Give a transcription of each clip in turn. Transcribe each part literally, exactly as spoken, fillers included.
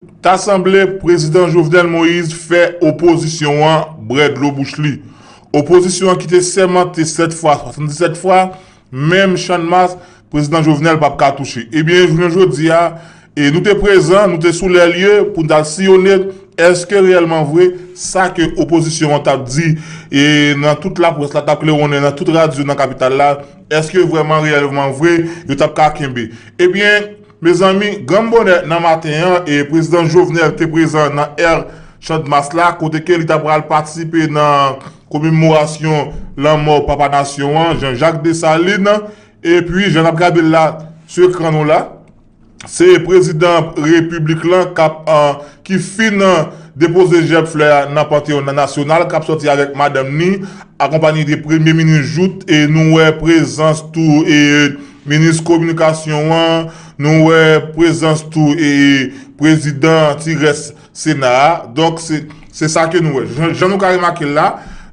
Ta sanble prezidan Jovenel Moïse fè opozisyon an bwè dlo bouch li. Opozisyon an ki te sèmante sèt fwa, swasanndisèt fwa, menm Channmas, prezidan Jovenel p ap ka touche. Ebyen, jounen jodi a, e nou te prezan, nou te sou lè lye pou n t al siyone èske reyèlman vre sa ke opozisyon an t ap di, e nan tout laprès la t ap klewonnen, nan tout radyo nan kapital la, èske vrèman reyèlman vre yo t ap ka kenbe. Ebyen, mezanmi, granm bonè nan maten an, e prezidan Jovenel te prezan nan Air Channmas la, kote ke li ta pral patisipe nan komemorasyon lanmò papa nasyon an, Jean Jacques Dessalines, epi jan n ap gade l la sou ekran nou la, se prezidan repiblik lan k ap, an, ki fin, an, depoze jèb flè a nan Panteyòn Nasyonal, k ap sòti avèk madanm ni, akonpaye de premye minis Jouthe, e nou wè prezans tou, e minis kominikasyon an, nou wè prezans tou, e prezidan ti rès Sena a. Donk, se, se sa ke nou wè. Jan, jan nou ka remake l la,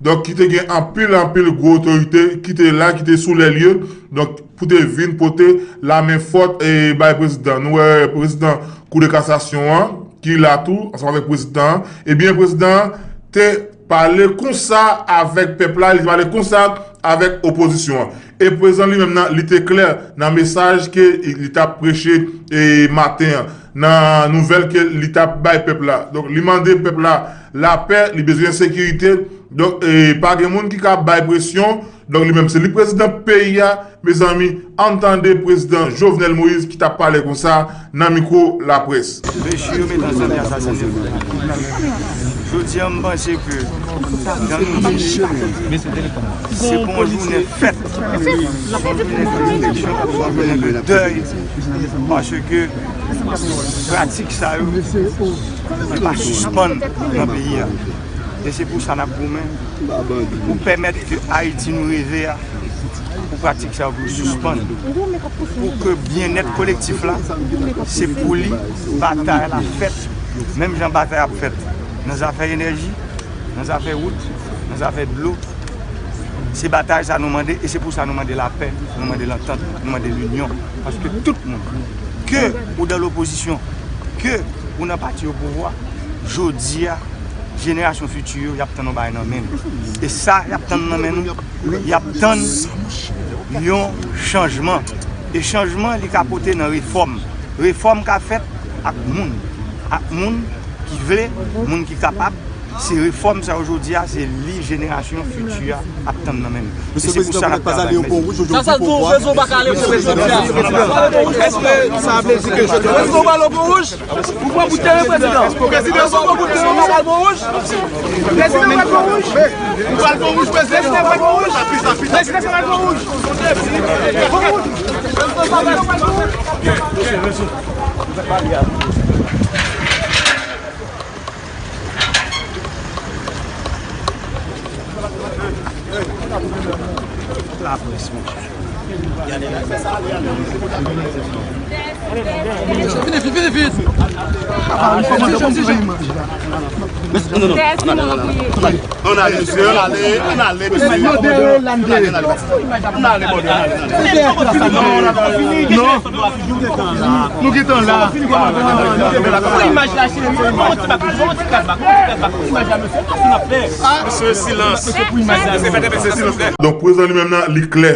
donk, ki te gen anpil, anpil gwo otorite ki te la, ki te sou lè lye, donk, pou te vin pote lamen fòt, e, bay prezidan. Nou wè prezidan Kou de Kasasyon an, ki la tou, ansanm avèk prezidan an. Ebyen, prezidan an te pale konsa avèk pèp la, li te pale konsa avèk opozisyon an. E prezidan li menm nan, li te klè nan mesaj ke li t ap preche, e, maten an, nan nouvèl ke li t ap bay pèp la. Donk, li mande pèp la lapè, li bezwen sekirite. Donk, e, pa gen moun ki ka bay presyon. Donk, li menm, se li prezidan peyi a. Mezanmi, ann tande prezidan Jovenel Moïse ki t ap pale konsa nan mikwo laprès. Mesye yo met ansanm, y asasinen. Jodi a, m panse ke jan nou di, se pa yon jounen fèt, se yon jounen de refleksyon, se yon jounen de dèy, paske pratik sa yo pa sispann nan peyi a. E se pou sa n ap goumen pou pèmèt ke Ayiti nou reve a, pou pratik sa yo pou sispann, pou ke byennèt kolektif la, se pou li batay la fèt, menm jan batay ap fèt nan zafè enèji, nan zafè wout, nan zafè dlo. Se batay sa nou mande, e se pou sa nou mande lapè, nou mande lantant, nou mande linyon. Paske tout moun, ke ou dan lopozisyon, ke ou nan pati o pouvwa, jodi a, jenerasyon fiti yo, y ap tann yon bagay nan men nou. E sa y ap tann nan men nou, y ap tann yon chanjman. E chanjman, li ka pote nan refòm. Refòm ka fèt ak moun. Ak moun ki vle, moun ki kapab. Se refòm sa yo jodi a, se li jenerasyon fiti a ap tann nan men nou. E se pou sa n ap travay. Sa, sa l di w, rezon w pa ka ale pou prezidan. Èske sa vle di ke jodi a, rezon w pa ale pou wouj? Ou pran bout teren, prezidan. Prezidan, ou pran bout teren, ou pral pran wouj. Prezidan, ou pral pran wouj. Ou pral pran wouj, prezidan. Prezidan, ou pral pran wouj. Prezidan, ou pral pran wouj. Pran wouj. Prezidan, ou pral pran wouj. Laprès, monchè. Vini vit, vini vit. Papa, nou kòmanse pou m pran imaj la. Non, non, non. Ann ale, ann ale, mesye, ann ale, ann ale, mesye. Ann ale, ann ale, ann ale. Ann ale, bòdè, ann ale, ann ale. Non, non, non. Nou gentan la. Nou gentan la. Pou imaj la, cheri, fè yon ti bak, fè yon ti kat bak, fè yon ti kat bak. Pou imaj la, mesye, sa fin ap fè. Mesye, silans. Mesye, pou imaj la, mesye, fè silans. Donk, prezidan li menm nan, li klè.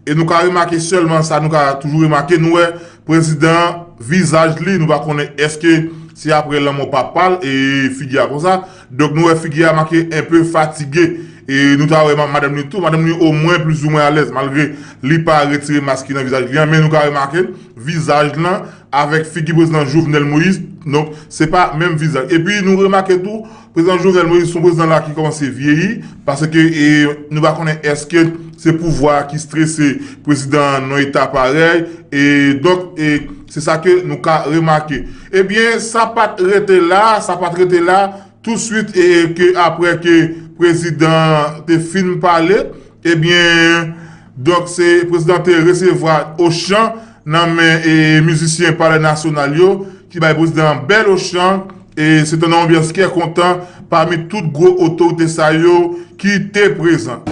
E nou ka remake sèlman sa, nou ka toujou remake, nou wè prezidan an, vizaj li, nou pa konnen èske se apre lanmò papa l e figi a konsa. Donk, nou wè figi a make enpe fatige. E nou ta wè ma-, madanm li tou, madanm li omwen plizoumwen alèz, malgre li pa retire mask li nan vizaj li an, men nou ka remake vizaj lan avèk figi prezidan Jovenel Moïse. Donk, se pa menm vizaj. Epi, nou remake tou, prezidan Jovenel Moïse, se yon prezidan la ki kòmanse vyeyi, paske, e, nou pa konnen èske se pouvwa a ki strese prezidan nan eta parèy. E, donk, e, se sa ke nou ka remake. Ebyen, sa pa t rete la, sa pa t rete la. Touswit, e, ke apre ke prezidan te fin pale, ebyen, donk, se prezidan te resevwa ochan nan men, e, mizisyen Palè Nasyonal yo, ki bay prezidan an bèl ochan, e se te nan yon anbyans kè kontan pami tout gwo otorite sa yo ki te prezan.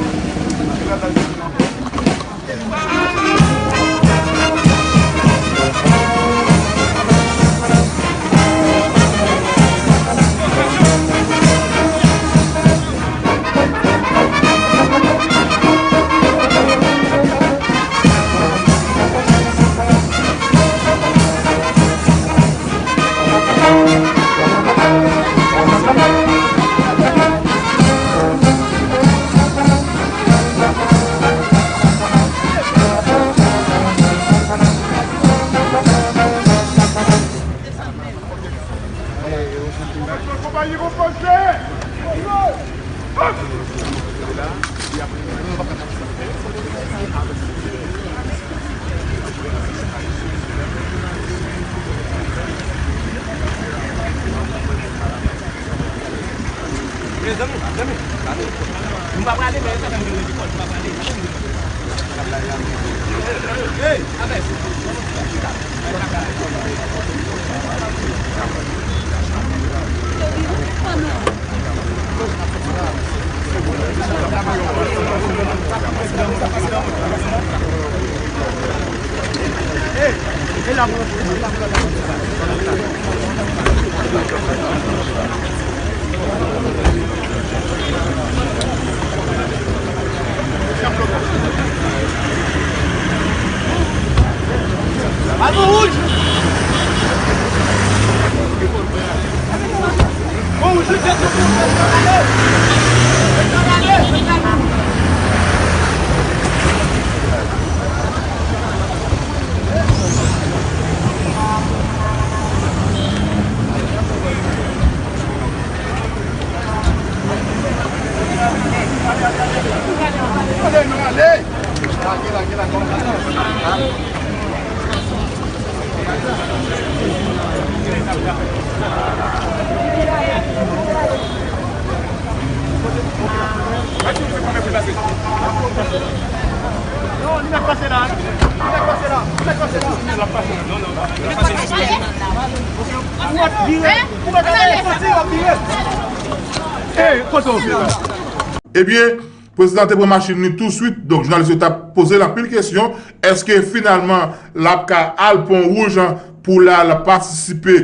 Ebyen, prezidan te pran machin li touswit, donk jounalis yo t ap poze l anpil kesyon, èske finalman l ap ka al Pon Wouj pou l al patisipe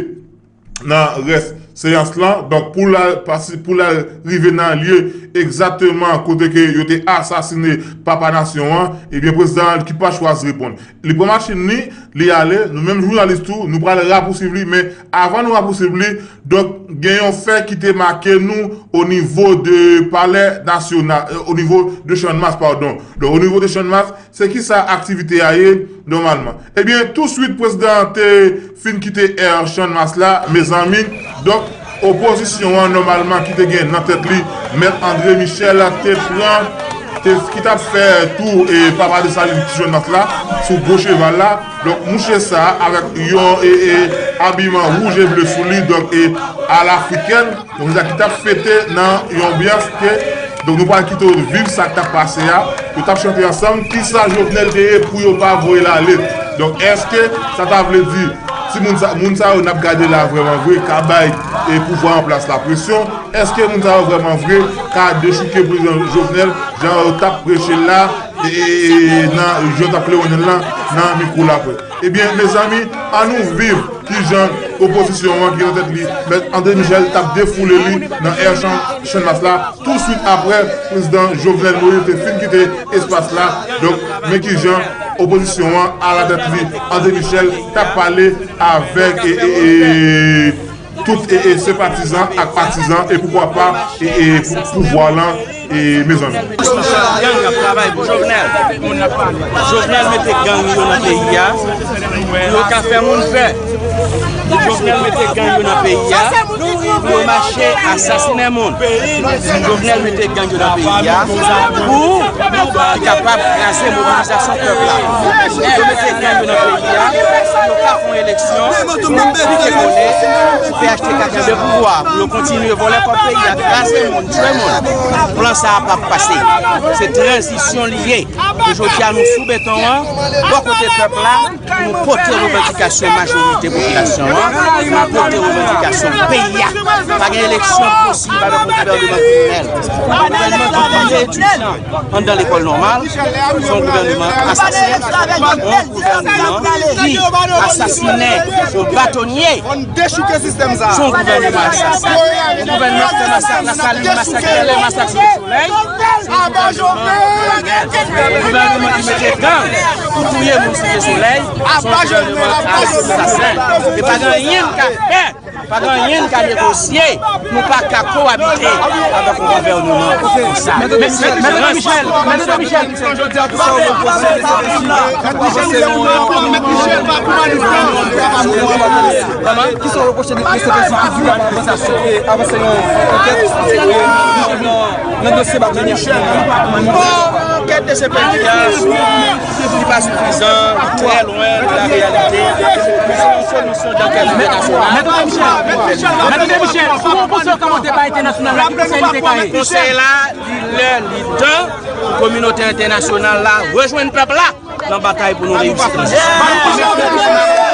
nan rès seyans lan. Donk, pou l al pase, pou l al rive nan lye egzakteman kote ke yo te asasine papa nasyon an, ebyen, prezidan an ki pa chwazi reponn. Li pran machin li, li ale. Nou menm jounalis tou, nou pral rapousuiv li, men avan nou rapousuiv li, donk, gen yon fè ki te make nou o nivo de palè nasyonal, o nivo de Channmas, padon. Donk, o nivo de Channmas, se kisa aktivite a ye nòmalman? Ebyen, touswit prezidan an te fin kite Air Channmas la, mezanmi. Donk, opozisyon an nòmalman ki te gen nan tèt li, Mèt André Michel te pran, te, ki t ap fè tou e papa Desalin ti Channmas la sou gwo cheval la. Donk, mouche sa a avèk yon e, e, abiman wouj e ble sou li, donk, e, alafrikèn. Donk, sa ki t ap fete nan yon anbyans ke, donk, nou pral kite w viv sa k t ap pase a. Yo t ap chante ansanm, kisa Jovenel te ye pou yo pa voye l ale? Donk, èske sa ta vle di, si moun sa, moun sa yo n ap gade la vrèman vre, ka bay, e, pouvwa an plas la presyon? Èske moun sa yo vrèman vre ka dechouke prezidan Jovenel, jan yo t ap preche l la, e, e, e, nan, jan yo t ap klewonnen l lan, nan mikwo laprès? Ebyen, mezanmi, ann nou viv kijan opozisyon an ki nan tèt li, Mèt André Michel, t ap defoule li nan Air Chan-, Channmas la, touswit aprè prezidan Jovenel Moïse te fin kite espas la. Donk, men kijan opozisyon an, alatèt li, André Michel, t ap pale avèk, e, e, e, tout, e, e, senpatizan ak patizan, e poukwa pa, e, e, pou, pouvwa lan, e, mezanmi. Gang ap travay pou Jovenel. Jovenel mete gang yo nan peyi a. Pou yo ka fè moun pè. Jovenel mete gang yo nan peyi a. Pou yo mache asasinen moun. Jovenel mete gang yo nan peyi a. Pou li kapab kraze mobilizasyon pèp la. Yo mete gang yo nan peyi a. Pou yo ka fè yon eleksyon. Pou yo pike konnen. Pou P H T K kenbe pouvwa. Pou yo kontinye vòlè kòb peyi a. Kraze moun, tchwe moun. Plan sa a p ap pase. Se tranzisyon li ye. E jodi a, nou sou beton an, bò kote pèp la, pou nou pote revandikasyon majorite popilasyon an, pou nou pote revandikasyon peyi a. Pa gen eleksyon posib avèk yon gouvènman kriminèl. Yon gouvènman ki pile etidyan anndan lekòl nòmal, se yon gouvènman asasen, yon gouvènman ki asasinen yon batonye. Dechouke sistèm sa. Se yon gouvènman asasen. Yon gouvènman ki fè masak Lasalin, masak Bèlè, masak Site Solèy. Se yon gouvènman kriminèl. Yon gouvènman ki mete gang pou touye moun Site Solèy. Se yon gouvènman asasen. E pa gen anyen n ka fè. Pa gen anyen n ka negosye, nou pa ka kowabite avèk yon gouvènman konsa. Mèt André Michel, Mèt André Michel, Mèt André Michel. Kisa w repwoche de, de se pèsi ki di avanse yon ankèt nan dosye Batonye? Bon, ankèt de se pèsi a, li pa sifizan, li trè lwen de la reyalite. Se yon solisyon dankèt entènasyonal. Mèt André Michel, Mèt André Michel, kòman w panse yo ka monte bay entènasyonal la? Ki konsèy li te ka ye? Konsèy la, li lè, li tan pou kominote entènasyonal la rejwenn pèp la nan batay pou nou reyisi tranzisyon.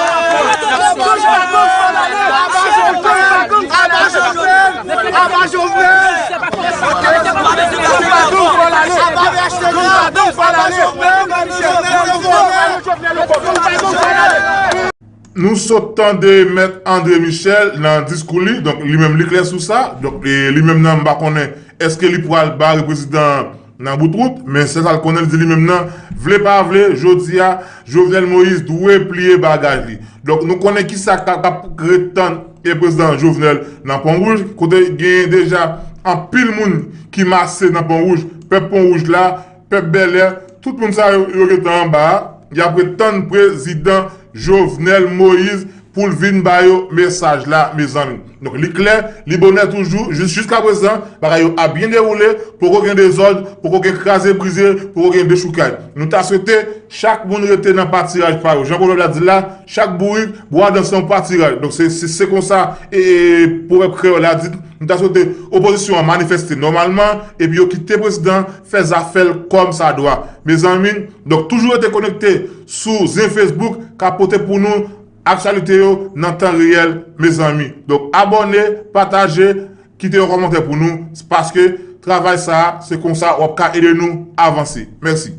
Nou sot tande Mèt André Michel nan diskou li, donk li menm li klè sou sa, donk e, li menm nan m pa konnen èske li pral bare prezidan nan bout wout, men sèl sa l konnen, li di li menm nan, vle pa vle, jodi a, Jovenel Moïse dwe pliye bagaj li. Donk nou konnen kisa k ap ret tann e prezidan Jovenel nan Pon Wouj, kote genyen deja anpil moun ki mase nan Pon Wouj, pèp Pon Wouj la, pèp Bèlè, tout moun sa yo, yo gentan anba a, y ap ret tann prezidan Jovenel Moïse pou l vin ba yo mesaj la, mezanmi. Donk li klè, li bonè toujou, jis, jiskaprezan, bagay yo ap byen dewoule, poko gen dezòd, poko gen kraze brize, poko gen dechoukay. Nou ta swete chak moun rete nan patiraj pa yo. Jan pwovèb la di l la, chak bourik bwè adan se yon patiraj. Donk se, se, se konsa e, e pwovèb kreyòl la di. Nou ta swete opozisyon an manifeste nòmalman, epi yo kite prezidan fè zafè l kòm sa dwa. Mezanmi, donk toujou rete konekte sou zen Facebook k ap pote pou nou aktyalite yo nan tan reyèl, mezanmi. Donk abòne, pataje, kite yon kòmantè pou nou, paske travay sa a, se konsa w ap ka ede nou avanse. Mèsi.